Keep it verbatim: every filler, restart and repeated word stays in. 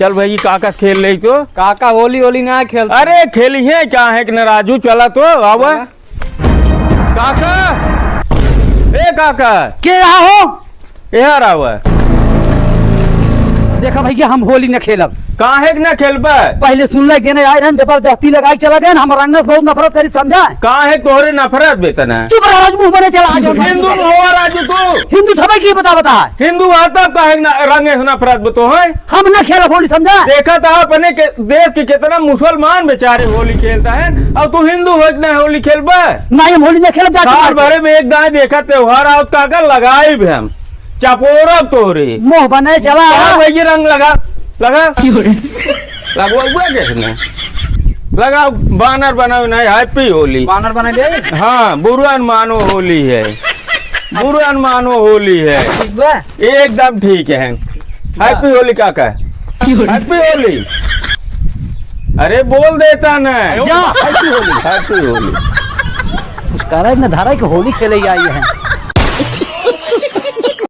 चल भाई, काका खेल ले तो। काका होली, होली ना खेल। अरे खेली है, क्या है कि ना राजू, चला तो, आवा। चला। काका, ए काका। के रहा हो? यार आवा। देखा भैया, हम होली न खेलब। काहे के ना खेलबा? पहले सुन ले, जेने आए रहन, जबरदस्ती लगाई चला गए, हम रंग से बहुत नफरत करी, समझा? काहे तोहरे नफरत बेतना? चुप रह राजू, मुंह बने चला, आ जाओ। हिंदू न होवा राजू तू। हिंदू सबै की बता, बता। हिंदू आता काहे ना रंगे से नफरत बतो है? हम ना खेलब होली, समझा? देखा था अपने के, देश के कितना मुसलमान बेचारे होली खेलता है, और तू हिंदू हो इतना होली खेलबा? नहीं, हम होली ना खेलब, जा साल भरे में एक दाएं देखा त्योहार आओ, काका लगाई भी हम चपोरब तोरे। मुंह बने चला। कहाँ भाई ये रंग लगा, लगा। लगवा हुआ किसने? लगा बानर बनाओ ना, हैप्पी होली। बानर बना ले। हाँ, बुरा न मानो होली है। बुरा न मानो होली है। ठीक बा। एकदम ठीक है। हैप्पी होली काका। हैप्पी होली। अरे बोल देता ना। जा। हैप्पी होली, हैप्पी होली। कुछ करे न धरे के होली खेले आई है।